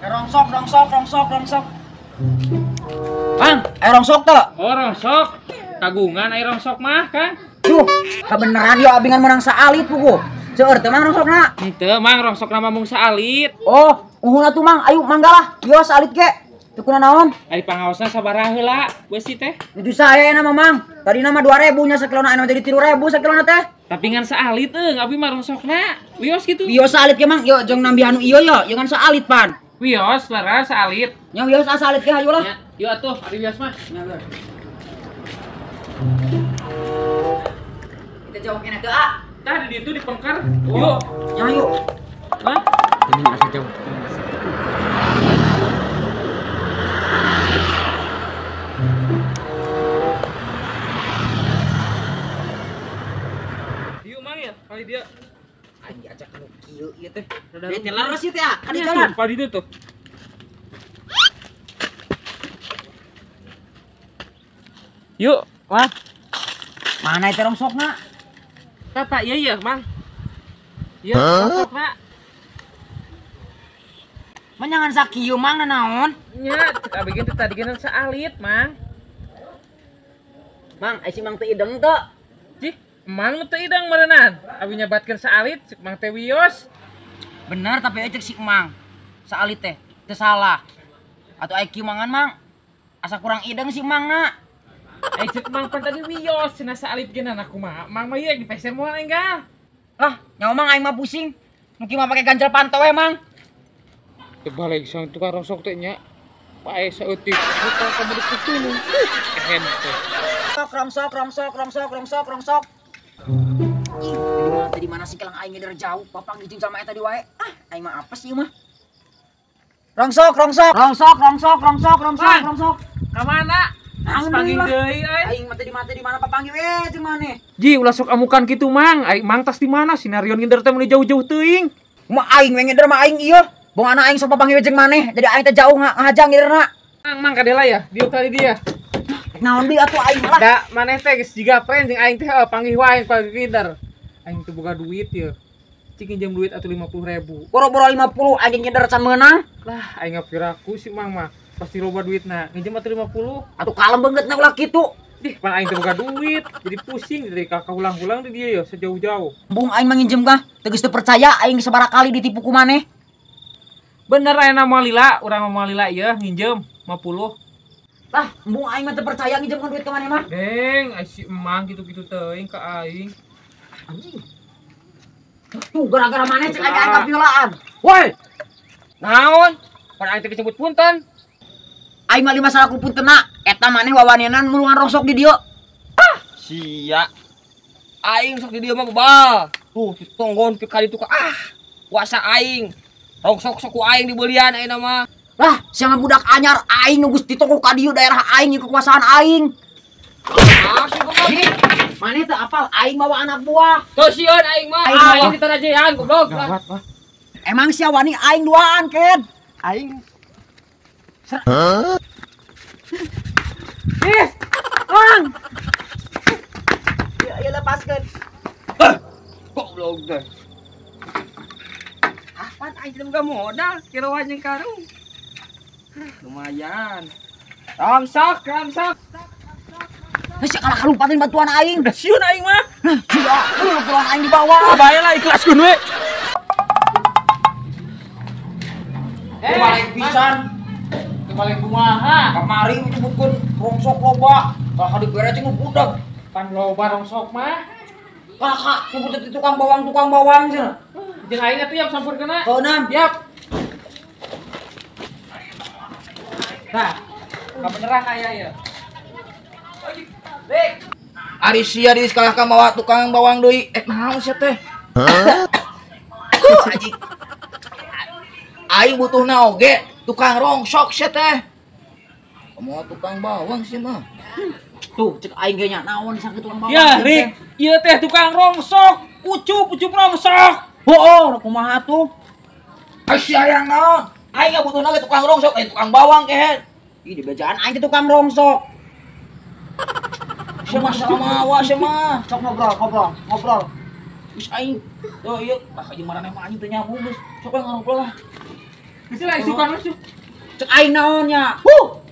Rongsok, rongsok, rongsok, rongsok. Mang, ayo rongsok tuh. Oh, rongsok. Kagungan ayo rongsok mah, Kang. Duh, kebenaran yo abi ngan menang saalit pugu. Seueur teu mang rongsokna? Henteu, Mang, rongsokna mah mung saalit. Oh, uhun atuh Mang, ayo mangga lah. Yo saalit ge. Teu kuna naon? Ari pangaosna sabaraha heula beusi teh? Nuju sae na mah, Mang. Tadi nama 2000 nya sakilona anu jadi 3000 sakilona teh. Tapi ngan saalit euy, abi mah rongsokna. Wios kitu. Wios saalit ge Mang, yo jeung nambihan nu ieu yo, jangan saalit pan. Wios leres saalit. Nya wios saalit ge hayu lah. Nya, yuk atuh ari wios mah. Nya wios. Kita jauh kena teu ah. Tah di ditu di pengker. Yuk. Nya yuk. Hah? Ini asa jauh. Yuk Mang ya, kali dia. Aing diajak anu kieu ieu teh. Dia teh leres ieu teh ah, kan di jalan. Padi itu tuh. Yuk, Mang. Mana itu rongsokna? Tata, iya iya, Mang. Iya, rongsokna. Menyangan sakieu Mang nanaon? Nya, cek abi ge teh tadi ge saalit, Mang. Mang, ai si Mang teu ideng teu? Cih, Mang nu teu ideng meureunnan. Abi nyebatkeun saalit, cek Mang teh wios. Bener tapi euy cek si Mang. Saalit teh teu salah. Atuh ai kieu mangan Mang. Asa kurang ideng si Mang na. Ai cek Mang pan tadi wios cenah saalit ge na kumaha. Mang mah ieu dipeser moal enggal. Lah, nyawa Mang aing mah pusing. Nu kieu mah pake ganjel panto we Mang. Terbalik sang tukang rongsok teh nya. Pae saeutik hutang kamu diputulung. Ehen teh. Rongsok, rongsok, rongsok, rongsok, rongsok. Ih, tadi mana sih kelang aing dari jauh, papang gijing sama eta di wae. Ah, aing mah apes ieu mah. Rongsok, rongsok, rongsok, rongsok, rongsok, rongsok, rongsok. Ka mana? Panggil deui euy. Aing mah tadi mana papanggil we jeung maneh. Ji, ulah sok amukan kitu Mang. Aing Mang tas di mana? Sinarion ngider teh meuni jauh-jauh teuing. Mah aing we ngider mah aing ieu. Bong anak aing sok papanggil we jeung maneh. Jadi aing teh jauh ngahajang ngiderna. Mang, Mang kadela ya? Diuk tadi dia. Naon deui atuh aing malah. Da maneh teh geus jiga friend jeung aing teh panggih wae aing ngider. Aing teu boga duit ieu. Cik nginjem duit atuh 50.000. Boro-boro 50 aing ngider can meunang. Lah aing ngapiraku si Mang mah. Pasti loba duitna. Nginjem atuh 50. Atuh kalem beungeutna ulah kitu. Ih, pan aing teu boga duit. Jadi pusing dari kakak ulang-ulang di dia ya sejauh-jauh. Bung aing mah nginjem kah? Teu geus teu percaya aing sabaraha kali ditipu ku maneh. Bener ayeuna moal lila, urang mah moal lila ieu nginjem 50. Lah, embung aing mah teu percaya nginjemkeun duit ka maneh mah. Deng, ai si emang gitu-gitu teuing ka aing. Anjing. Tuh gara-gara maneh cek aing kapiolaan. Woi. Naon? Pan aing teh disebut punten. Aing mah lima salaku puntenna, eta maneh wawanenan mulungan rongsok di dieu. Ah, sia. Aing sok di dieu mah bebal. Tuh tonggon ke kali tuh ah, kuasa aing. Rongsok sok ku aing dibelian ayeuna mah. Lah, siapa budak anyar aing nu geus ditongkok ka dieu daerah aing ieu kekuasaan aing. Ah, si goblok. Maneh teu apal aing bawa anak buah. Teu sieun aing mah. Aing ditarajean goblok. Gawat lah. Emang sia wani aing duaan, Ken. Aing. Hah? Ih, Mang. Ya, ya lepaskeun. Goblok teh. Apaan aing teu boga modal, kiloan jeung karung. Lumayan. Rongsok, rongsok. Heuh, sia kalah kalumpatin bantuan aing. Udah sieun aing mah. Nah, sia, kiloan aing dibawa. Bae lah ikhlaskeun we. Balik pisan. Balik kumaha? Kamari menyebutkeun rongsok loba. Kakak dibere cing budak. Pan loba rongsok mah. Kakak nyebut itu tukang bawang cenah. Jeung aing atuh yap sampurkeuna. Keenam. Yap. Nah, kabeneran aya ieu. Dik. Ari sia di sekolah ka mawa tukang bawang deui. Eh, naon sia teh? Hah? Anjing. Aing butuhna oge tukang rongsok sia teh. Mau tukang bawang sih mah. Tuh, cek aing ge nya naon sakit tukang bawang. Ya, Rik, ieu teh tukang rongsok. Ucup, ucup rongsok. Heuh, kumaha tuh? Ai sia yang naon? Aing ge butuhna ge tukang rongsok, tukang bawang kehed. Ih, dibejaan aing teh tukang rongsok. Sia mah salah mawa sia mah. Sok ngobrol, ngobrol, ngobrol. Geus aing. Tuh ieu, bah jeung maraneh mah anjing teu nyambung geus. Sok we ngobrol lah. Geus lah isukan we. Cek aing naon nya? Huh.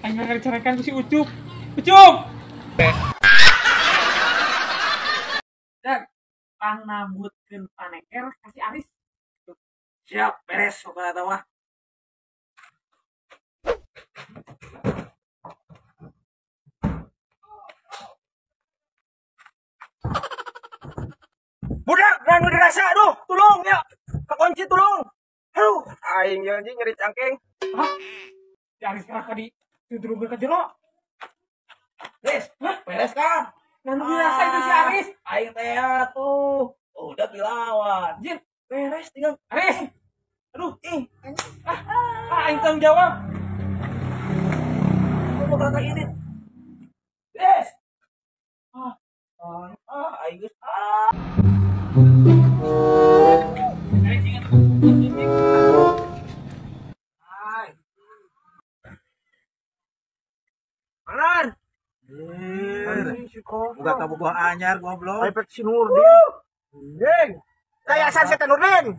Aing ngacarekan ku si Ucup. Ucup. Dan pangnambutkeun paneker ka si Aris. Siap, beres pokoknya eta mah. Budak, nang dirasa, aduh, tolong ya. Kekunci tolong. Aduh, aing ye anjing nyeri cangking. Hah? Si Aris kenapa di tudurungkeun ka jero? Beres, beres kan? Nang dirasa itu si Aris. Aing teh tuh. Udah dilawan. Jin, beres tinggal. Aris. Aduh, ih. Ah, aing tanggung jawab. Aku mau kata ini. Beres. Aing geus. Manar. Buka kabogoh anyar goblok. Efek si Nurdin. Anjing. Kayak san si Nurdin.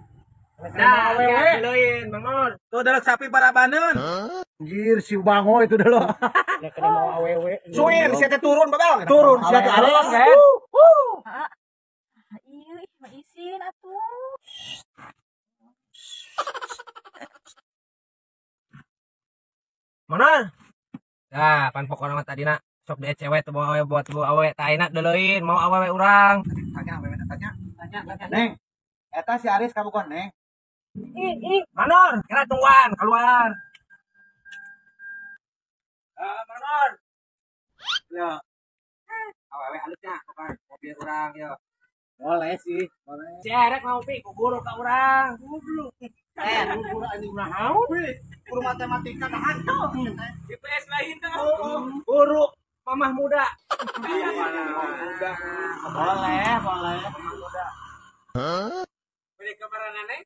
Nah, leuin Mangon. Tuh delek sapi parabaneun. Anjir si Bango itu delok. Kena mau awewe. Suin si teh turun babal. Turun si teh aros kan. Ieu ih mah isin atuh. Mana? Nah, pan pokona mah tadina sok di cewek teu bawa awe buat bawa awe tah ayeuna deuleuin mau awewe urang. Tanya awewe tanya. Tanya. Neng. Eta si Aris kabogoh Neng. Ih, Manor, kira tungguan keluar. Manor. Yo. Awewe alusnya pokoknya mobil urang yo. Boleh sih, boleh. Cerek mau pi ku guru ka urang. Goblok. Guru anjing naon? Guru matematika nah hantu. IPS lain teh. Guru mamah muda. Muda. Boleh, boleh. Mamah muda. Beli kemarin aneh?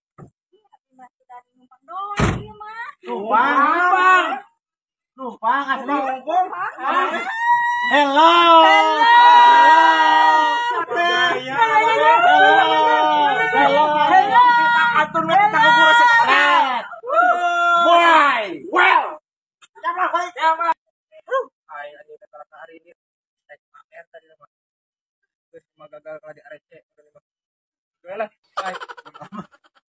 Masih dari numpang doang ieu mah. Numpang. Numpang asli. Hello. Hello.